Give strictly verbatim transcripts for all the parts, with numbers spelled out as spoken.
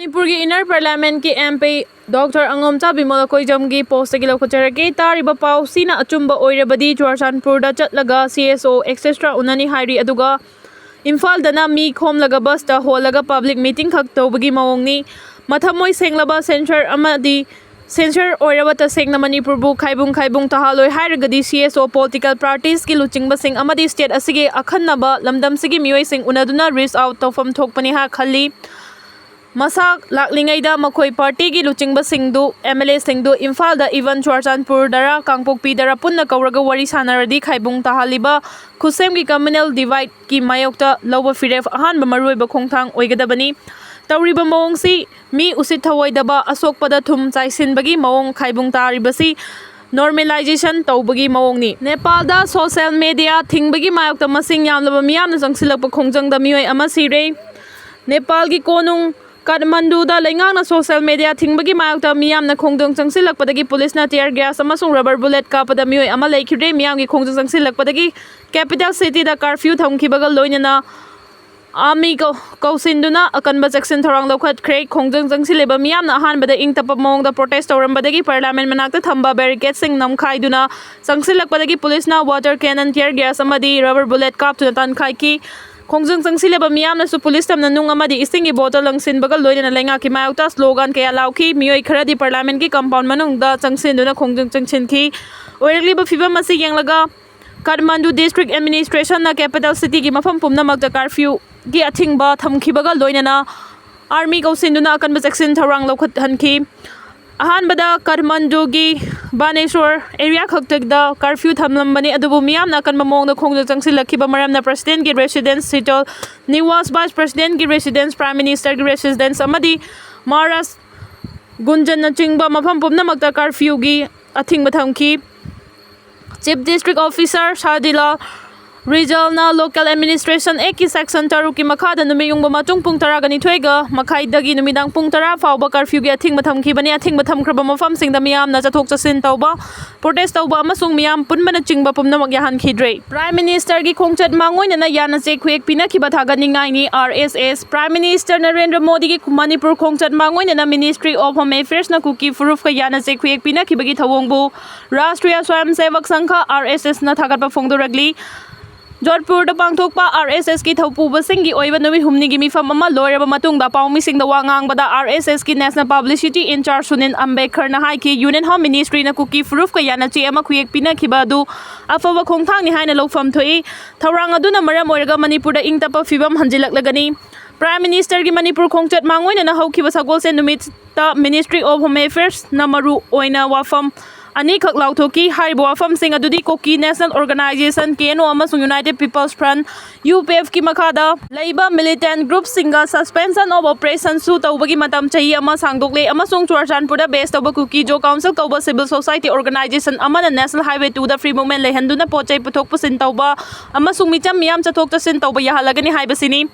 ꯃꯅꯤꯄꯨꯔꯒꯤ Inner Parliamentꯀꯤ MP Doctor ꯑꯉꯣꯝꯆꯥ ꯕꯤꯃꯣꯂ ꯀꯣꯏꯖꯝꯒꯤ postꯇꯒꯤ ꯂꯧꯈꯠꯆꯔꯒꯦ꯫ ꯇꯥꯔꯤꯕ ꯄꯥꯎꯁꯤꯅ ꯑꯆꯨꯝꯕ ꯑꯣꯏꯔꯕꯗꯤ ꯆꯨꯔꯆꯥꯟꯄꯨꯔꯗ ꯆꯠꯂꯒ CSO et cetera ꯎꯅꯅꯤ ꯍꯥꯏꯔꯤ, ꯑꯗꯨꯒ ꯏꯝꯐꯥꯜꯗꯅ ꯃꯤ ꯈꯣꯝꯂꯒ busꯇ ꯍꯣꯜꯂꯒ public meeting ꯈꯛ ꯇꯧꯕꯒꯤ ꯃꯑꯣꯡꯅꯤ꯫ ꯃꯊꯃꯣꯏ ꯁꯦꯡꯂꯕ censor ꯑꯃꯗꯤ censor ꯑꯣꯏꯔꯕ ꯇꯁꯦꯡꯅ ꯃꯅꯤꯄꯨꯔꯕꯨ ꯈꯥꯏꯕꯨꯡ ꯈꯥꯏꯕꯨꯡ ꯇꯥꯍꯜꯂꯣꯏ ꯍꯥꯏꯔꯒꯗꯤ CSO political partiesꯀꯤ ꯂꯨꯆꯤꯡꯕꯁꯤꯡ ꯑꯃꯗꯤ state ꯑꯁꯤꯒꯤ ꯑꯈꯟꯅꯕ ꯂꯝꯗꯝꯁꯤꯒꯤ ꯃꯤꯑꯣꯏꯁꯤꯡ ꯎꯅꯗꯨꯅ reach out ꯇꯧꯐꯝ ꯊꯣꯛꯄꯅꯤ ꯍꯥꯏ ꯈꯜꯂꯤ꯫ ꯃꯁꯥ ꯂꯥꯛꯂꯤꯉꯩꯗ ꯃꯈꯣꯏ partyꯒꯤ ꯂꯨꯆꯤꯡꯕꯁꯤꯡꯗꯨ, MLAꯁꯤꯡꯗꯨ ꯏꯝꯐꯥꯜꯗ, even ꯆꯨꯔꯆꯥꯟꯄꯨꯔꯗꯔ ꯀꯥꯡꯄꯣꯛꯄꯤꯗꯔ ꯄꯨꯟꯅ ꯀꯧꯔꯒ ꯋꯥꯔꯤ ꯁꯥꯟꯅꯔꯗꯤ ꯈꯥꯏꯕꯨꯡ ꯇꯥꯍꯜꯂꯤꯕ ꯈꯨꯠꯁꯦꯝꯒꯤ communal divideꯀꯤ ꯃꯥꯌꯣꯛꯇ ꯂꯧꯕ ꯐꯤꯔꯦꯞ ꯑꯍꯥꯟꯕ ꯃꯔꯨꯑꯣꯏꯕ ꯈꯣꯡꯊꯥꯡ ꯑꯣꯏꯒꯗꯕꯅꯤ꯫ ꯇꯧꯔꯤꯕ ꯃꯑꯣꯡꯁꯤ ꯃꯤ ꯎꯁꯤꯠ ꯊꯑꯣꯏꯗꯕ, ꯑꯁꯣꯛꯄꯗ ꯊꯨꯝ ꯆꯥꯏꯁꯤꯟꯕꯒꯤ ꯃꯑꯣꯡ ꯈꯥꯏꯕꯨꯡ ꯇꯥꯔꯤꯕꯁꯤ normalization ꯇꯧꯕꯒꯤ ꯃꯑꯣꯡꯅꯤ꯫ ꯅꯦꯄꯥꯜꯗ social media ꯊꯤꯡꯕꯒꯤ ꯃꯥꯌꯣꯛꯇ ꯃꯁꯤꯡ ꯌꯥꯝꯂꯕ ꯃꯤꯌꯥꯝꯅ ꯆꯪꯁꯤꯜꯂꯛꯄ ꯈꯣꯡꯖꯪꯗ ꯃꯤꯑꯣꯏ ꯑꯃ ꯁꯤꯔꯦ꯫ ꯅꯦꯄꯥꯜꯒꯤ ꯀꯣꯅꯨꯡ ꯀꯥꯊꯃꯟꯗꯨꯗ ꯂꯩꯉꯥꯛꯅ social media ꯊꯤꯡꯕꯒꯤ ꯃꯥꯌꯣꯛꯇ ꯃꯤꯌꯥꯝꯅ ꯈꯣꯡꯖꯪ ꯆꯪꯁꯤꯜꯂꯛꯄꯗꯒꯤ ꯄꯨꯂꯤꯁꯅ tear gas ꯑꯃꯁꯨꯡ rubber bullet ꯀꯥꯞꯄꯗ ꯃꯤꯑꯣꯏ ꯑꯃ ꯂꯩꯈꯤꯗ꯭ꯔꯦ꯫ ꯃꯤꯌꯥꯝꯒꯤ ꯈꯣꯡꯖꯪ ꯆꯪꯁꯤꯜꯂꯛꯄꯗꯒꯤ capital cityꯗ curfew ꯊꯝꯈꯤꯕꯒ ꯂꯣꯏꯅꯅ army ꯀꯧ-, ꯀꯧꯁꯤꯟꯗꯨꯅ ꯑꯀꯟꯕ ꯆꯦꯛꯁꯤꯟ ꯊꯧꯔꯥꯡ ꯂꯧꯈꯠꯈ꯭ꯔꯦ꯫ ꯈꯣꯡꯖꯪ ꯆꯪꯁꯤꯜꯂꯤꯕ ꯃꯤꯌꯥꯝꯅ ꯑꯍꯥꯟꯕꯗ ꯏꯪ ꯇꯞꯄ ꯃꯑꯣꯡꯗ protest ꯇꯧꯔꯝꯕꯗꯒꯤ parliament ꯃꯅꯥꯛꯇ ꯊꯝꯕ barricadeꯁꯤꯡ ꯅꯝꯈꯥꯏꯗꯨꯅ ꯆꯪꯁꯤꯜꯂꯛꯄꯗꯒꯤ ꯄꯨꯂꯤꯁꯅ water cannon, tear gas ꯑꯃꯗꯤ rubber bullet ꯀꯥꯞꯇꯨꯅ ꯇꯥꯟꯈꯥꯏꯈꯤ꯫ ꯈꯣꯡꯖꯪ ꯆꯪꯁꯤꯜꯂꯕ ꯃꯤꯌꯥꯝꯅꯁꯨ ꯄꯨꯂꯤꯁ ꯇꯝꯅ ꯅꯨꯡ ꯑꯃꯗꯤ ꯏꯁꯤꯡꯒꯤ bottle ꯂꯪꯁꯤꯟꯕꯒ ꯂꯣꯏꯅꯅ ꯂꯩꯉꯥꯛꯀꯤ ꯃꯥꯌꯣꯛꯇ slogan ꯀꯌꯥ ꯂꯥꯎꯈꯤ꯫ ꯃꯤꯑꯣꯏ ꯈꯔꯗꯤ parliamentꯀꯤ compound ꯃꯅꯨꯡꯗ ꯆꯪꯁꯤꯟꯗꯨꯅ ꯈꯣꯡꯖꯪ ꯆꯪꯁꯤꯟꯈꯤ꯫ ꯑꯣꯏꯔꯛꯂꯤꯕ ꯐꯤꯕꯝ ꯑꯁꯤ ꯌꯦꯡꯂꯒ ꯀꯥꯊꯃꯟꯗꯨ district administrationꯅ capital cityꯒꯤ ꯃꯐꯝ ꯄꯨꯝꯅꯃꯛꯇ curfewꯒꯤ ꯑꯊꯤꯡꯕ ꯊꯝꯈꯤꯕꯒ ꯂꯣꯏꯅꯅ army ꯀꯧꯁꯤꯟꯗꯨꯅ ꯑꯀꯟꯕ ꯆꯦꯛꯁꯤꯟ ꯊꯧꯔꯥꯡ ꯂꯧꯈꯠꯍꯟꯈꯤ꯫ ꯑꯍꯥꯟꯕꯗ ꯀꯥꯊꯃꯟꯗꯨꯒꯤ ꯕꯥꯅꯦꯁꯣꯔ area ꯈꯛꯇꯗ curfew ꯊꯝꯂꯝꯕꯅꯤ, ꯑꯗꯨꯕꯨ ꯃꯤꯌꯥꯝꯅ ꯑꯀꯟꯕ ꯃꯑꯣꯡꯗ ꯈꯣꯡꯖꯪ ꯆꯪꯁꯤꯜꯂꯛꯈꯤꯕ ꯃꯔꯝꯅ presidentꯀꯤ residence, Sheetal ꯅꯤꯋꯥꯁ, vice presidentꯀꯤ residence, prime ministerꯒꯤ residenceꯁꯤꯡ ꯑꯃꯗꯤ ꯃꯍꯥꯔꯥꯖ ꯒꯨꯟꯖꯟꯅꯆꯤꯡꯕ ꯃꯐꯝ ꯄꯨꯝꯅꯃꯛꯇ curfewꯒꯤ ꯑꯊꯤꯡꯕ ꯊꯝꯈꯤ꯫ Chief District Officer ꯁꯥꯗꯤꯂꯥꯜ ꯔꯤꯖꯜꯅ Local Administration Actꯀꯤ Section ꯇꯔꯨꯛꯀꯤ ꯃꯈꯥꯗ ꯅꯨꯃꯤꯠ ꯌꯨꯡꯕ ꯃꯇꯨꯡ ꯄꯨꯡ ꯇꯔꯥꯒ ꯅꯤꯊꯣꯏꯒ ꯃꯈꯥꯏꯗꯒꯤ ꯅꯨꯃꯤꯗꯥꯡ ꯄꯨꯡ ꯇꯔꯥ ꯐꯥꯎꯕ curfewꯒꯤ ꯑꯊꯤꯡꯕ ꯊꯝꯈꯤꯕꯅꯤ꯫ ꯑꯊꯤꯡꯕ ꯊꯝꯈ꯭ꯔꯕ ꯃꯐꯝꯁꯤꯡꯗ ꯃꯤꯌꯥꯝꯅ ꯆꯠꯊꯣꯛ ꯆꯠꯁꯤꯟ ꯇꯧꯕ, protest ꯇꯧꯕ ꯑꯃꯁꯨꯡ ꯃꯤꯌꯥꯝ ꯄꯨꯟꯕꯅꯆꯤꯡꯕ ꯄꯨꯝꯅꯃꯛ ꯌꯥꯍꯟꯈꯤꯗ꯭ꯔꯦ꯫ Prime Ministerꯒꯤ ꯈꯣꯡꯆꯠ ꯃꯥꯡꯑꯣꯏꯅꯅ ꯌꯥꯅ ꯆꯦꯛ ꯈꯨꯌꯦꯛ ꯄꯤꯅꯈꯤꯕ ꯊꯥꯒꯠꯅꯤꯡꯉꯥꯏꯅꯤ꯫ R S S Prime Minister Narendra ꯃꯣꯗꯤꯒꯤ ꯃꯅꯤꯄꯨꯔ ꯈꯣꯡꯆꯠ ꯃꯥꯡꯑꯣꯏꯅꯅ Ministry of Home Affairsꯅ ꯀꯨꯀꯤ ꯐꯨꯔꯨꯞꯀ ꯌꯥꯅ ꯆꯦꯛ ꯈꯨꯌꯦꯛ ꯄꯤꯅꯈꯤꯕꯒꯤ ꯊꯧꯑꯣꯡꯕꯨ ꯔꯥꯁꯇ꯭ꯔꯤꯌꯥ ꯁ꯭ꯋꯌꯝ ꯁꯦꯚꯛ ꯁꯪꯘ, R S Sꯅ ꯊꯥꯒꯠꯄ ꯐꯣꯡꯗꯣꯔꯛꯂꯤ꯫ ꯖꯣꯙꯄꯨꯔꯗ ꯄꯥꯡꯊꯣꯛꯄ R S Sꯀꯤ ꯊꯧꯄꯨꯕꯁꯤꯡꯒꯤ ꯑꯣꯏꯕ ꯅꯨꯃꯤꯠ ꯍꯨꯝꯅꯤꯒꯤ ꯃꯤꯐꯝ ꯑꯃ ꯂꯣꯏꯔꯕ ꯃꯇꯨꯡꯗ ꯄꯥꯎꯃꯤꯁꯤꯡꯗ ꯋꯥ ꯉꯥꯡꯕꯗ R S Sꯀꯤ National Publicity in-charge Sunil ꯑꯝꯕꯦꯗꯀꯔꯅ ꯍꯥꯏꯈꯤ, Union Home Ministryꯅ ꯀꯨꯀꯤ ꯐꯨꯔꯨꯞꯀ ꯌꯥꯅ ꯆꯦ ꯑꯃ ꯈꯨꯌꯦꯛ ꯄꯤꯅꯈꯤꯕ ꯑꯗꯨ ꯑꯐꯕ ꯈꯣꯡꯊꯥꯡꯅꯤ ꯍꯥꯏꯅ ꯂꯧꯐꯝ ꯊꯣꯛꯏ꯫ ꯊꯧꯔꯥꯡ ꯑꯗꯨꯅ ꯃꯔꯝ ꯑꯣꯏꯔꯒ ꯃꯅꯤꯄꯨꯔꯗ ꯏꯪ ꯇꯞꯄ ꯐꯤꯕꯝ ꯍꯟꯖꯤꯜꯂꯛꯂꯒꯅꯤ꯫ Prime Ministerꯒꯤ ꯃꯅꯤꯄꯨꯔ ꯈꯣꯡꯆꯠ ꯃꯥꯡꯑꯣꯏꯅꯅ ꯍꯧꯈꯤꯕ ꯁꯒꯣꯜꯁꯦꯟ ꯅꯨꯃꯤꯠꯇ Ministry of Home Affairsꯅ ꯃꯔꯨ ꯑꯣꯏꯅ ꯋꯥꯐꯝ ꯑꯅꯤꯈꯛ ꯂꯥꯎꯊꯣꯛꯈꯤ꯫ ꯍꯥꯏꯔꯤꯕ ꯋꯥꯐꯝꯁꯤꯡ ꯑꯗꯨꯗꯤ Kuki National Organisation, K N O, ꯑꯃꯁꯨꯡ United People's Front, U P Fꯀꯤ ꯃꯈꯥꯗ ꯂꯩꯕ militant groupꯁꯤꯡꯒ suspension of operationꯁꯨ ꯇꯧꯕꯒꯤ ꯃꯇꯝ ꯆꯍꯤ ꯑꯃ ꯁꯥꯡꯗꯣꯛꯂꯦ ꯑꯃꯁꯨꯡ ꯆꯨꯔꯆꯥꯟꯄꯨꯔꯗ base ꯇꯧꯕ Kuki-Zo Council ꯀꯧꯕ civil society organisation ꯑꯃꯅ National Highway twoꯗ free movement ꯂꯩꯍꯟꯗꯨꯅ ꯄꯣꯠ ꯆꯩ ꯄꯨꯊꯣꯛ ꯄꯨꯁꯤꯟ ꯇꯧꯕ ꯑꯃꯁꯨꯡ ꯃꯤꯆꯝ ꯃꯤꯌꯥꯝ ꯆꯠꯊꯣꯛ ꯆꯠꯁꯤꯟ ꯇꯧꯕ ꯌꯥꯍꯜꯂꯒꯅꯤ ꯍꯥꯏꯕꯁꯤꯅꯤ꯫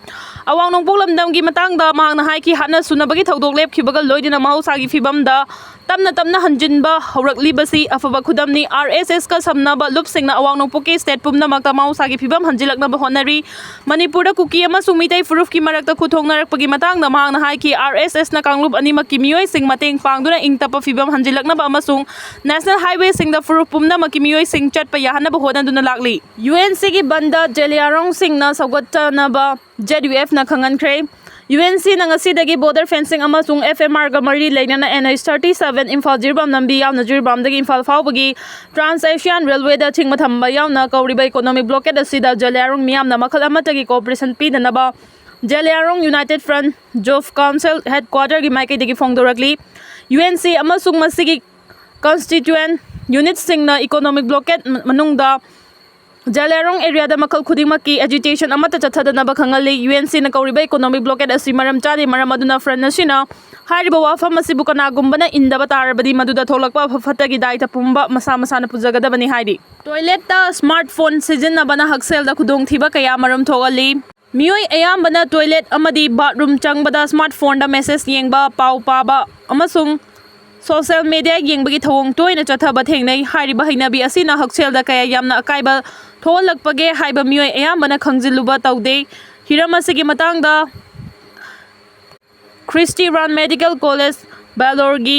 ꯑꯋꯥꯡ ꯅꯣꯡꯄꯣꯛ ꯂꯝꯗꯝꯒꯤ ꯃꯇꯥꯡꯗ ꯃꯍꯥꯛꯅ ꯍꯥꯏꯈꯤ, ꯍꯥꯠꯅ ꯁꯨꯅꯕꯒꯤ ꯊꯧꯗꯣꯛ ꯂꯦꯞꯈꯤꯕꯒ ꯂꯣꯏꯅꯅ ꯃꯍꯧꯁꯥꯒꯤ ꯐꯤꯕꯝꯗ ꯇꯞꯅ ꯇꯞꯅ ꯍꯟꯖꯤꯟꯕ ꯍꯧꯔꯛꯂꯤꯕꯁꯤ ꯑꯐꯕ ꯈꯨꯗꯝꯅꯤ꯫ R S Sꯀ ꯁꯝꯅꯕ ꯂꯨꯞꯁꯤꯡꯅ ꯑꯋꯥꯡ ꯅꯣꯡꯄꯣꯛꯀꯤ state ꯄꯨꯝꯅꯃꯛꯇ ꯃꯍꯧꯁꯥꯒꯤ ꯐꯤꯕꯝ ꯍꯟꯖꯤꯜꯂꯛꯅꯕ ꯍꯣꯠꯅꯔꯤ꯫ ꯃꯅꯤꯄꯨꯔꯗ ꯀꯨꯀꯤ ꯑꯃꯁꯨꯡ ꯃꯤꯇꯩ ꯐꯨꯔꯨꯞꯀꯤ ꯃꯔꯛꯇ ꯈꯨꯠꯊꯣꯛꯅꯔꯛꯄꯒꯤ ꯃꯇꯥꯡꯗ ꯃꯍꯥꯛꯅ ꯍꯥꯏꯈꯤ, R S Sꯅ ꯀꯥꯡꯂꯨꯞ ꯑꯅꯤꯃꯛꯀꯤ ꯃꯤꯑꯣꯏꯁꯤꯡ ꯃꯇꯦꯡ ꯄꯥꯡꯗꯨꯅ ꯏꯪ ꯇꯞꯄ ꯐꯤꯕꯝ ꯍꯟꯖꯤꯜꯂꯛꯅꯕ ꯑꯃꯁꯨꯡ National Highwayꯁꯤꯡꯗ ꯐꯨꯔꯨꯞ ꯄꯨꯝꯅꯃꯛꯀꯤ ꯃꯤꯑꯣꯏꯁꯤꯡ ꯆꯠꯄ ꯌꯥꯍꯟꯅꯕ ꯍꯣꯠꯅꯗꯨꯅ ꯂꯥꯛꯂꯤ꯫ UNCꯒꯤ ꯕꯟꯗ ꯖꯦꯂꯤꯌꯥꯡꯔꯣꯡꯁꯤꯡꯅ ꯁꯧꯒꯠꯆꯅꯕ Z U Fꯅ ꯈꯪꯍꯟꯈ꯭ꯔꯦ꯫ UNCꯅ ꯉꯁꯤꯗꯒꯤ border fencing ꯑꯃꯁꯨꯡ F M Rꯒ ꯃꯔꯤ ꯂꯩꯅꯅ N H thirty seven Imphal Jiribam ꯂꯝꯕꯤ ꯌꯥꯎꯅ ꯖꯤꯔꯤꯕꯥꯝꯗꯒꯤ ꯏꯝꯐꯥꯜ ꯐꯥꯎꯕꯒꯤ Trans-Asian Railwayꯗ ꯑꯊꯤꯡꯕ ꯊꯝꯕ ꯌꯥꯎꯅ ꯀꯧꯔꯤꯕ economic blockade ꯑꯁꯤꯗ ꯖꯦꯂꯤꯌꯥꯡꯔꯣꯡ ꯃꯤꯌꯥꯝꯅ ꯃꯈꯜ ꯑꯃꯠꯇꯒꯤ cooperation ꯄꯤꯗꯅꯕ Zeliangrong United Front Youth Council headquarterꯒꯤ ꯃꯥꯏꯀꯩꯗꯒꯤ ꯐꯣꯡꯗꯣꯔꯛꯂꯤ꯫ UNC ꯑꯃꯁꯨꯡ ꯃꯁꯤꯒꯤ constituent unitꯁꯤꯡꯅ economic blockade ꯃꯅꯨꯡꯗ ꯖꯦꯂꯤꯌꯥꯡꯔꯣꯡ areaꯗ ꯃꯈꯜ ꯈꯨꯗꯤꯡꯃꯛꯀꯤ agitation ꯑꯃꯠꯇ ꯆꯠꯊꯗꯅꯕ ꯈꯪꯍꯜꯂꯤ꯫ UNCꯅ ꯀꯧꯔꯤꯕ economic blockade ꯑꯁꯤ ꯃꯔꯝ ꯆꯥꯗꯦ, ꯃꯔꯝ ꯑꯗꯨꯅ front ꯑꯁꯤꯅ ꯍꯥꯏꯔꯤꯕ ꯋꯥꯐꯝ ꯑꯁꯤꯕꯨ ꯀꯅꯥꯒꯨꯝꯕꯅ ꯏꯟꯗꯕ ꯇꯥꯔꯕꯗꯤ ꯃꯗꯨꯗ ꯊꯣꯛꯂꯛꯄ ꯑꯐ ꯐꯠꯇꯒꯤ ꯗꯥꯏꯇ ꯄꯨꯝꯕ ꯃꯁꯥ ꯃꯁꯥꯅ ꯄꯨꯖꯒꯗꯕꯅꯤ ꯍꯥꯏꯔꯤ꯫ ꯇꯣꯏꯂꯦꯠꯇ ꯁ꯭ꯃꯥꯔꯠ ꯐꯣꯟ ꯁꯤꯖꯤꯟꯅꯕꯅ ꯍꯛꯁꯦꯜꯗ ꯈꯨꯗꯣꯡꯊꯤꯕ ꯀꯌꯥ ꯃꯔꯨꯝ ꯊꯣꯛꯍꯜꯂꯤ꯫ ꯃꯤꯑꯣꯏ ꯑꯌꯥꯝꯕꯅ ꯇꯣꯏꯂꯦꯠ ꯑꯃꯗꯤ ꯕꯥꯠꯔꯨꯝ ꯆꯪꯕꯗ ꯁ꯭ꯃꯥꯔꯠ ꯐꯣꯟꯗ ꯃꯦꯁꯦꯖ ꯌꯦꯡꯕ, ꯄꯥꯎ ꯄꯥꯕ ꯑꯃꯁꯨꯡ ꯁꯣꯁꯦꯜ ꯃꯤꯗꯤꯌꯥ ꯌꯦꯡꯕꯒꯤ ꯊꯧꯑꯣꯡ ꯇꯣꯏꯅ ꯆꯠꯊꯕ ꯊꯦꯡꯅꯩ꯫ ꯍꯥꯏꯔꯤꯕ ꯍꯩꯅꯕꯤ ꯑꯁꯤꯅ ꯍꯛꯁꯦꯜꯗ ꯀꯌꯥ ꯌꯥꯝꯅ ꯑꯀꯥꯏꯕ ꯊꯣꯛꯍꯜꯂꯛꯄꯒꯦ ꯍꯥꯏꯕ ꯃꯤꯑꯣꯏ ꯑꯌꯥꯝꯕꯅ ꯈꯪꯖꯤꯜꯂꯨꯕ ꯇꯧꯗꯦ꯫ ꯍꯤꯔꯝ ꯑꯁꯤꯒꯤ ꯃꯇꯥꯡꯗ ꯈ꯭ꯔꯤꯁꯇꯤ ꯔꯥꯟ medical college ꯕꯦꯂꯣꯔꯒꯤ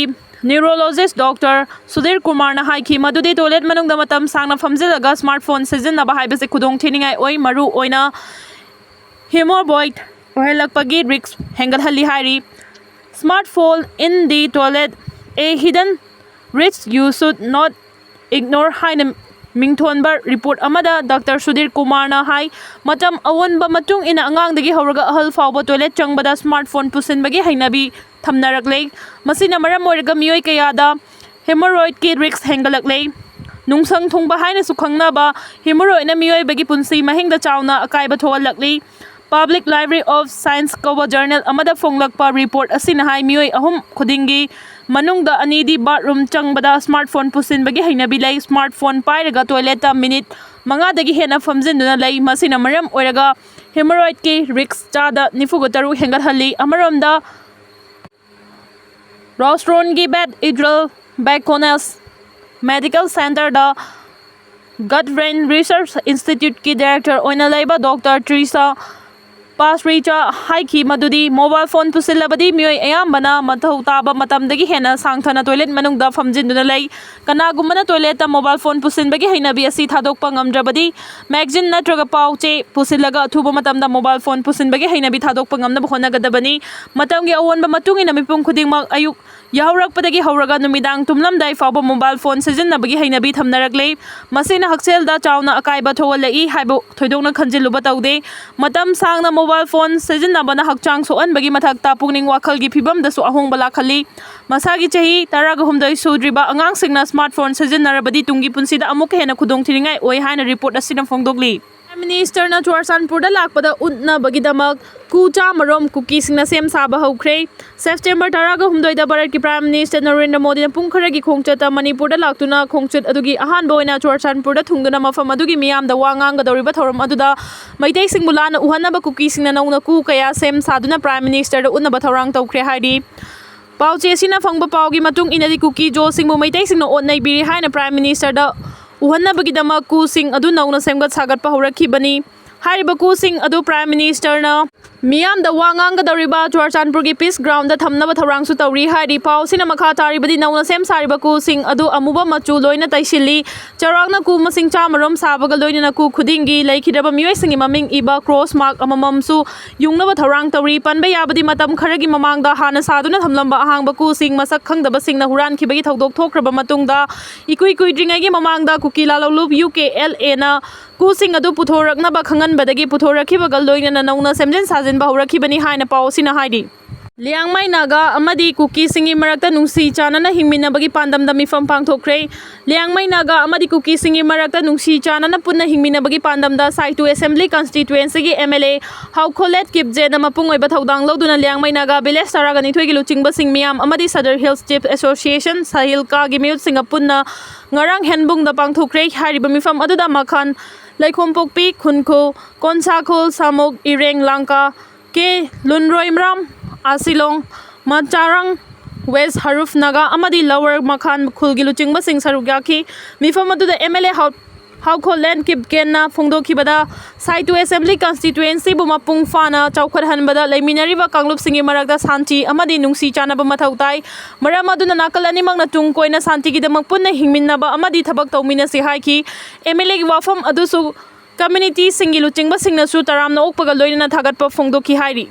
neurologist doctor Sudhir ꯀꯨꯃꯥꯔꯅ ꯍꯥꯏꯈꯤ ꯃꯗꯨꯗꯤ ꯇꯣꯏꯂꯦꯠ ꯃꯅꯨꯡꯗ ꯃꯇꯝ ꯁꯥꯡꯅ ꯐꯝꯖꯤꯜꯂꯒ ꯁ꯭ꯃꯥꯔꯠ ꯐꯣꯟ ꯁꯤꯖꯤꯟꯅꯕ ꯍꯥꯏꯕꯁꯤ ꯈꯨꯗꯣꯡ ꯊꯤꯅꯤꯡꯉꯥꯏ ꯑꯣꯏ, ꯃꯔꯨ ꯑꯣꯏꯅ ꯍꯦꯃꯣꯔꯣꯏꯗ ꯑꯣꯏꯍꯜꯂꯛꯄꯒꯤ ꯔꯤꯁ꯭ꯛ ꯍꯦꯟꯒꯠꯍꯜꯂꯤ ꯍꯥꯏꯔꯤ꯫ Smart phone in the toilet, a hidden risk you should not ignore ꯍꯥꯏꯅ ꯃꯤꯡꯊꯣꯟꯕ ꯔꯤꯄꯣꯔꯠ ꯑꯃꯗ ꯗꯥꯛꯇꯔ ꯁꯨꯙꯤꯔ ꯀꯨꯃꯥꯔꯅ ꯍꯥꯏ, ꯃꯇꯝ ꯑꯑꯣꯟꯕ ꯃꯇꯨꯡ ꯏꯟꯅ ꯑꯉꯥꯡꯗꯒꯤ ꯍꯧꯔꯒ ꯑꯍꯜ ꯐꯥꯎꯕ ꯇꯣꯏꯂꯦꯠ ꯆꯪꯕꯗ ꯁ꯭ꯃꯥꯔꯠ ꯐꯣꯟ ꯄꯨꯁꯤꯟꯕꯒꯤ ꯍꯩꯅꯕꯤ ꯊꯝꯅꯔꯛꯂꯦ꯫ ꯃꯁꯤꯅ ꯃꯔꯝ ꯑꯣꯏꯔꯒ ꯃꯤꯑꯣꯏ ꯀꯌꯥꯗ ꯍꯦꯃꯣꯔꯣꯏꯗꯀꯤ ꯔꯤꯁ꯭ꯛ ꯍꯦꯟꯒꯠꯂꯛꯂꯦ꯫ ꯅꯨꯡꯁꯪ ꯊꯨꯡꯕ ꯍꯥꯏꯅꯁꯨ ꯈꯪꯅꯕ ꯍꯦꯃꯣꯔꯣꯏꯗꯅ ꯃꯤꯑꯣꯏꯕꯒꯤ ꯄꯨꯟꯁꯤ ꯃꯍꯤꯡꯗ ꯆꯥꯎꯅ ꯑꯀꯥꯏꯕ ꯊꯣꯛꯍꯜꯂꯛꯂꯤ꯫ Public Library of Science ꯀꯧꯕ ꯖꯔꯅꯦꯜ ꯑꯃꯗ ꯐꯣꯡꯂꯛꯄ ꯔꯤꯄꯣꯔꯠ ꯑꯁꯤꯅ ꯍꯥꯏ, ꯃꯤꯑꯣꯏ ꯑꯍꯨꯝ ꯈꯨꯗꯤꯡꯒꯤ ꯃꯅꯨꯡꯗ ꯑꯅꯤꯗꯤ ꯕꯥꯠꯔꯨꯝ ꯆꯪꯕꯗ ꯁ꯭ꯃꯥꯔꯠ ꯐꯣꯟ ꯄꯨꯁꯤꯟꯕꯒꯤ ꯍꯩꯅꯕꯤ ꯂꯩ꯫ ꯁ꯭ꯃꯥꯔꯠ ꯐꯣꯟ ꯄꯥꯏꯔꯒ ꯇꯣꯏꯂꯦꯠꯇ ꯃꯤꯅꯤꯠ ꯃꯉꯥꯗꯒꯤ ꯍꯦꯟꯅ ꯐꯝꯖꯤꯟꯗꯨꯅ ꯂꯩ꯫ ꯃꯁꯤꯅ ꯃꯔꯝ ꯑꯣꯏꯔꯒ ꯍꯦꯃꯣꯔꯣꯏꯗꯀꯤ ꯔꯤꯁ꯭ꯛ ꯆꯥꯗ ꯅꯤꯐꯨꯒ ꯇꯔꯨꯛ ꯍꯦꯟꯒꯠꯍꯜꯂꯤ꯫ ꯑꯃꯔꯣꯝꯗ, ꯔꯣꯁꯇꯣꯟꯒꯤ ꯕꯦꯠ ꯏꯗ꯭ꯔꯤꯜ ꯕꯦꯀꯣꯅꯦꯜ ꯃꯦꯗꯤꯀꯦꯜ ꯁꯦꯟꯇꯔꯗ ꯒꯠ ꯕ꯭ꯔꯦꯟ ꯔꯤꯁꯔꯆ ꯏꯟꯁꯇꯤꯇ꯭ꯌꯨꯠꯀꯤ ꯗꯥꯏꯔꯦꯛꯇꯔ ꯑꯣꯏꯅ ꯂꯩꯕ ꯗꯣꯛꯇꯔ ꯇ꯭ꯔꯤꯁꯥ ꯄꯥꯁꯔꯤꯆꯥ ꯍꯥꯏꯈꯤ ꯃꯗꯨꯗꯤ ꯃꯣꯕꯥꯏꯜ ꯐꯣꯟ ꯄꯨꯁꯤꯜꯂꯕꯗꯤ ꯃꯤꯑꯣꯏ ꯑꯌꯥꯝꯕꯅ ꯃꯊꯧ ꯇꯥꯕ ꯃꯇꯝꯗꯒꯤ ꯍꯦꯟꯅ ꯁꯥꯡꯊꯅ ꯇꯣꯏꯂꯦꯠ ꯃꯅꯨꯡꯗ ꯐꯝꯖꯤꯟꯗꯨꯅ ꯂꯩ꯫ ꯀꯅꯥꯒꯨꯝꯕꯅ ꯇꯣꯏꯂꯦꯠꯇ ꯃꯣꯕꯥꯏꯜ ꯐꯣꯟ ꯄꯨꯁꯤꯟꯕꯒꯤ ꯍꯩꯅꯕꯤ ꯑꯁꯤ ꯊꯥꯗꯣꯛꯄ ꯉꯝꯗ꯭ꯔꯕꯗꯤ, ꯃꯦꯒꯥꯖꯤꯟ ꯅꯠꯇ꯭ꯔꯒ ꯄꯥꯎ ꯆꯦ ꯄꯨꯁꯤꯜꯂꯒ ꯑꯊꯨꯕ ꯃꯇꯝꯗ ꯃꯣꯕꯥꯏꯜ ꯐꯣꯟ ꯄꯨꯁꯤꯟꯕꯒꯤ ꯍꯩꯅꯕꯤ ꯊꯥꯗꯣꯛꯄ ꯉꯝꯅꯕ ꯍꯣꯠꯅꯒꯗꯕꯅꯤ꯫ ꯃꯇꯝꯒꯤ ꯑꯑꯣꯟꯕ ꯃꯇꯨꯡ ꯏꯟꯅ ꯃꯤꯄꯨꯝ ꯈꯨꯗꯤꯡꯃꯛ ꯑꯌꯨꯛ ꯌꯥꯍꯧꯔꯛꯄꯗꯒꯤ ꯍꯧꯔꯒ ꯅꯨꯃꯤꯗꯥꯡ ꯇꯨꯝꯂꯝꯗꯥꯏ ꯐꯥꯎꯕ ꯃꯣꯕꯥꯏꯜ ꯐꯣꯟ ꯁꯤꯖꯤꯟꯅꯕꯒꯤ ꯍꯩꯅꯕꯤ ꯊꯝꯅꯔꯛꯂꯦ꯫ ꯃꯁꯤꯅ ꯍꯛꯁꯦꯜꯗ ꯆꯥꯎꯅ ꯑꯀꯥꯏꯕ ꯊꯣꯛꯍꯜꯂꯛꯏ ꯍꯥꯏꯕ ꯊꯣꯏꯗꯣꯛꯅ ꯈꯟꯖꯤꯜꯂꯨꯕ ꯇꯧꯗꯦ꯫ ꯃꯇꯝ ꯁꯥꯡꯅ ꯃꯣꯕꯥꯏꯜ ꯐꯣꯟ ꯁꯤꯖꯤꯟꯅꯕꯅ ꯍꯛꯆꯥꯡ ꯁꯣꯛꯍꯟꯕꯒꯤ ꯃꯊꯛꯇ ꯄꯨꯛꯅꯤꯡ ꯋꯥꯈꯜꯒꯤ ꯐꯤꯕꯝꯗꯁꯨ ꯑꯍꯣꯡꯕ ꯂꯥꯛꯍꯜꯂꯤ꯫ ꯃꯁꯥꯒꯤ ꯆꯍꯤ ꯇꯔꯥꯒ ꯍꯨꯝꯗꯣꯏ ꯁꯨꯗ꯭ꯔꯤꯕ ꯑꯉꯥꯡꯁꯤꯡꯅ ꯁ꯭ꯃꯥꯔꯠ ꯐꯣꯟ ꯁꯤꯖꯤꯟꯅꯔꯕꯗꯤ ꯇꯨꯡꯒꯤ ꯄꯨꯟꯁꯤꯗ ꯑꯃꯨꯛꯀ ꯍꯦꯟꯅ ꯈꯨꯗꯣꯡꯊꯤꯅꯤꯡꯉꯥꯏ ꯑꯣꯏ ꯍꯥꯏꯅ ꯔꯤꯄꯣꯔꯠ ꯑꯁꯤꯅ ꯐꯣꯡꯗꯣꯛꯂꯤ꯫ Prime Ministerꯅ ꯆꯨꯔꯆꯥꯟꯄꯨꯔꯗ ꯂꯥꯛꯄꯗ ꯎꯠꯅꯕꯒꯤꯗꯃꯛ ꯀꯨ ꯆꯥꯃꯔꯣꯝ ꯀꯨꯀꯤꯁꯤꯡꯅ ꯁꯦꯝ ꯁꯥꯕ ꯍꯧꯈ꯭ꯔꯦ꯫ September ꯇꯔꯥꯒ ꯍꯨꯝꯗꯣꯏꯗ ꯚꯥꯔꯠꯀꯤ Prime Minister ꯅꯔꯦꯟꯗ꯭ꯔ ꯃꯣꯗꯤꯅ ꯄꯨꯡ ꯈꯔꯒꯤ ꯈꯣꯡꯆꯠꯇ ꯃꯅꯤꯄꯨꯔꯗ ꯂꯥꯛꯇꯨꯅ ꯈꯣꯡꯆꯠ ꯑꯗꯨꯒꯤ ꯑꯍꯥꯟꯕ ꯑꯣꯏꯅ ꯆꯨꯔꯆꯥꯟꯄꯨꯔꯗ ꯊꯨꯡꯗꯨꯅ ꯃꯐꯝ ꯑꯗꯨꯒꯤ ꯃꯤꯌꯥꯝꯗ ꯋꯥ ꯉꯥꯡꯒꯗꯧꯔꯤꯕ ꯊꯧꯔꯝ ꯑꯗꯨꯗ ꯃꯩꯇꯩꯁꯤꯡꯕꯨ ꯂꯥꯟꯅ ꯎꯍꯟꯅꯕ ꯀꯨꯀꯤꯁꯤꯡꯅ ꯅꯧꯅ ꯀꯨ ꯀꯌꯥ ꯁꯦꯝ ꯁꯥꯗꯨꯅ Prime Ministerꯗ ꯎꯠꯅꯕ ꯊꯧꯔꯥꯡ ꯇꯧꯈ꯭ꯔꯦ ꯍꯥꯏꯔꯤ꯫ ꯄꯥꯎꯆꯦ ꯑꯁꯤꯅ ꯐꯪꯕ ꯄꯥꯎꯒꯤ ꯃꯇꯨꯡ ꯏꯟꯅꯗꯤ ꯀꯨꯀꯤ ꯖꯣꯁꯤꯡꯕꯨ ꯃꯩꯇꯩꯁꯤꯡꯅ ꯑꯣꯠ ꯅꯩꯕꯤꯔꯤ ꯍꯥꯏꯅ Prime Ministerꯗ ꯎꯍꯟꯅꯕꯒꯤꯗꯃꯛ ꯀꯨꯁꯤꯡ ꯑꯗꯨ ꯅꯧꯅ ꯁꯦꯝꯒꯠ ꯁꯥꯒꯠꯄ ꯍꯧꯔꯛꯈꯤꯕꯅꯤ꯫ ꯍꯥꯏꯔꯤꯕ ꯀꯨꯁꯤꯡ ꯑꯗꯨ Prime Ministerꯅ ꯃꯤꯌꯥꯝꯗ ꯋꯥ ꯉꯥꯡꯒꯗꯧꯔꯤꯕ ꯆꯨꯔꯆꯥꯟꯄꯨꯔꯒꯤ Peace Groundꯗ ꯊꯝꯅꯕ ꯊꯧꯔꯥꯡꯁꯨ ꯇꯧꯔꯤ ꯍꯥꯏꯔꯤ꯫ ꯄꯥꯎ ꯑꯁꯤꯅ ꯃꯈꯥ ꯇꯥꯔꯤꯕꯗꯤ ꯅꯧꯅ ꯁꯦꯝ ꯁꯥꯔꯤꯕ ꯀꯨꯁꯤꯡ ꯑꯗꯨ ꯑꯃꯨꯕ ꯃꯆꯨ ꯂꯣꯏꯅ ꯇꯩꯁꯤꯜꯂꯤ꯫ ꯆꯥꯎꯔꯥꯛꯅ ꯀꯨ ꯃꯁꯤꯡ ꯆꯥꯃꯔꯣꯝ ꯁꯥꯕꯒ ꯂꯣꯏꯅꯅ ꯀꯨ ꯈꯨꯗꯤꯡꯒꯤ ꯂꯩꯈꯤꯗ꯭ꯔꯕ ꯃꯤꯑꯣꯏꯁꯤꯡꯒꯤ ꯃꯃꯤꯡ ꯏꯕ cross mark ꯑꯃꯃꯝꯁꯨ ꯌꯨꯡꯅꯕ ꯊꯧꯔꯥꯡ ꯇꯧꯔꯤ꯫ ꯄꯟꯕ ꯌꯥꯕꯗꯤ ꯃꯇꯝ ꯈꯔꯒꯤ ꯃꯃꯥꯡꯗ ꯍꯥꯟꯅ ꯁꯥꯗꯨꯅ ꯊꯝꯂꯝꯕ ꯑꯍꯥꯡꯕ ꯀꯨꯁꯤꯡ ꯃꯁꯛ ꯈꯪꯗꯕꯁꯤꯡꯅ ꯍꯨꯔꯥꯟꯈꯤꯕꯒꯤ ꯊꯧꯗꯣꯛ ꯊꯣꯛꯈ꯭ꯔꯕ ꯃꯇꯨꯡꯗ ꯏꯀꯨꯏ ꯀꯨꯏꯗ꯭ꯔꯤꯉꯩꯒꯤ ꯃꯃꯥꯡꯗ ꯀꯨꯀꯤ ꯂꯥꯂꯧꯂꯨꯞ ꯌꯨ ꯀꯦ ꯑꯦꯜ ꯑꯦꯅ ꯀꯨꯁꯤꯡ ꯑꯗꯨ ꯄꯨꯊꯣꯔꯛꯅꯕ ꯈꯪꯍꯟꯕꯗꯒꯤ ꯄꯨꯊꯣꯔꯛꯈꯤꯕꯒ ꯂꯣꯏꯅꯅ ꯅꯧꯅ ꯁꯦꯝꯖꯤꯟ ꯁꯥꯖꯤꯟꯕ ꯍꯧꯔꯛꯈꯤꯕꯅꯤ ꯍꯥꯏꯅ ꯄꯥꯎ ꯑꯁꯤꯅ ꯍꯥꯏꯔꯤ꯫ ꯂꯤꯌꯥꯡꯃꯩ ꯅꯥꯒꯥ ꯑꯃꯗꯤ ꯀꯨꯀꯤꯁꯤꯡꯒꯤ ꯃꯔꯛꯇ ꯅꯨꯡꯁꯤ ꯆꯥꯟꯅꯅ ꯍꯤꯡꯃꯤꯟꯅꯕꯒꯤ ꯄꯥꯟꯗꯝꯗ ꯃꯤꯐꯝ ꯄꯥꯡꯊꯣꯛꯈ꯭ꯔꯦ꯫ ꯂꯤꯌꯥꯡꯃꯩ ꯅꯥꯒꯥ ꯑꯃꯗꯤ ꯀꯨꯀꯤꯁꯤꯡꯒꯤ ꯃꯔꯛꯇ ꯅꯨꯡꯁꯤ ꯆꯥꯟꯅꯅ ꯄꯨꯟꯅ ꯍꯤꯡꯃꯤꯟꯅꯕꯒꯤ ꯄꯥꯟꯗꯝꯗ ꯁꯥꯏꯇꯨ Assembly Constituencyꯒꯤ M L A ꯍꯥꯎꯈꯣꯂꯦꯠ ꯀꯤꯞꯖꯦꯅ ꯃꯄꯨꯡ ꯑꯣꯏꯕ ꯊꯧꯗꯥꯡ ꯂꯧꯗꯨꯅ ꯂꯤꯌꯥꯡꯃꯩ ꯅꯥꯒꯥ village ꯇꯔꯥꯒ ꯅꯤꯊꯣꯏꯒꯤ ꯂꯨꯆꯤꯡꯕꯁꯤꯡ ꯃꯤꯌꯥꯝ ꯑꯃꯗꯤ Sadar Hills Chief Association ꯁꯍꯤꯜꯀꯥꯒꯤ ꯃꯤꯍꯨꯠꯁꯤꯡꯒ ꯄꯨꯟꯅ ꯉꯔꯥꯡ ꯍꯦꯟꯕꯨꯡꯗ ꯄꯥꯡꯊꯣꯛꯈ꯭ꯔꯦ꯫ ꯍꯥꯏꯔꯤꯕ ꯃꯤꯐꯝ ꯑꯗꯨꯗ ꯃꯈꯥꯟ ꯂꯩꯈꯣꯝꯄꯣꯛꯄꯤ, ꯈꯨꯟꯈꯨꯜ, ꯀꯣꯟꯁꯥꯈꯨꯜ, ꯁꯥꯃꯨꯛ, ꯏꯔꯦꯡ ꯂꯥꯡꯀꯥ, ꯀꯦ ꯂꯨꯟꯔꯣꯏꯃ꯭ꯔꯥꯝ, ꯑꯁꯤꯂꯣꯡ, ꯃꯆꯥꯔꯪ, West ꯍꯔꯨꯐ ꯅꯥꯒꯥ ꯑꯃꯗꯤ Lower ꯃꯈꯥꯟ ꯈꯨꯜꯒꯤ ꯂꯨꯆꯤꯡꯕꯁꯤꯡ ꯁꯔꯨꯛ ꯌꯥꯈꯤ꯫ ꯃꯤꯐꯝ ꯑꯗꯨꯗ M L A ꯍꯥꯎ-, ꯍꯥꯎꯈꯣ ꯂꯦꯟ ꯀꯤꯞꯀꯦꯟꯅ ꯐꯣꯡꯗꯣꯛꯈꯤꯕꯗ, ꯁꯥꯏꯇꯨ Assembly Constituencyꯕꯨ ꯃꯄꯨꯡ ꯐꯥꯅ ꯆꯥꯎꯈꯠꯍꯟꯕꯗ ꯂꯩꯃꯤꯟꯅꯔꯤꯕ ꯀꯥꯡꯂꯨꯞꯁꯤꯡꯒꯤ ꯃꯔꯛꯇ ꯁꯥꯟꯇꯤ ꯑꯃꯗꯤ ꯅꯨꯡꯁꯤ ꯆꯥꯟꯅꯕ ꯃꯊꯧ ꯇꯥꯏ꯫ ꯃꯔꯝ ꯑꯗꯨꯅ ꯅꯥꯀꯜ ꯑꯅꯤꯃꯛꯅ ꯇꯨꯡ ꯀꯣꯏꯅ ꯁꯥꯟꯇꯤꯒꯤꯗꯃꯛ ꯄꯨꯟꯅ ꯍꯤꯡꯃꯤꯟꯅꯕ ꯑꯃꯗꯤ ꯊꯕꯛ ꯇꯧꯃꯤꯟꯅꯁꯤ ꯍꯥꯏꯈꯤ꯫ M L Aꯒꯤ ꯋꯥꯐꯝ ꯑꯗꯨꯁꯨ communityꯁꯤꯡꯒꯤ ꯂꯨꯆꯤꯡꯕꯁꯤꯡꯅꯁꯨ ꯇꯔꯥꯝꯅ ꯑꯣꯛꯄꯒ ꯂꯣꯏꯅꯅ ꯊꯥꯒꯠꯄ ꯐꯣꯡꯗꯣꯛꯈꯤ ꯍꯥꯏꯔꯤ꯫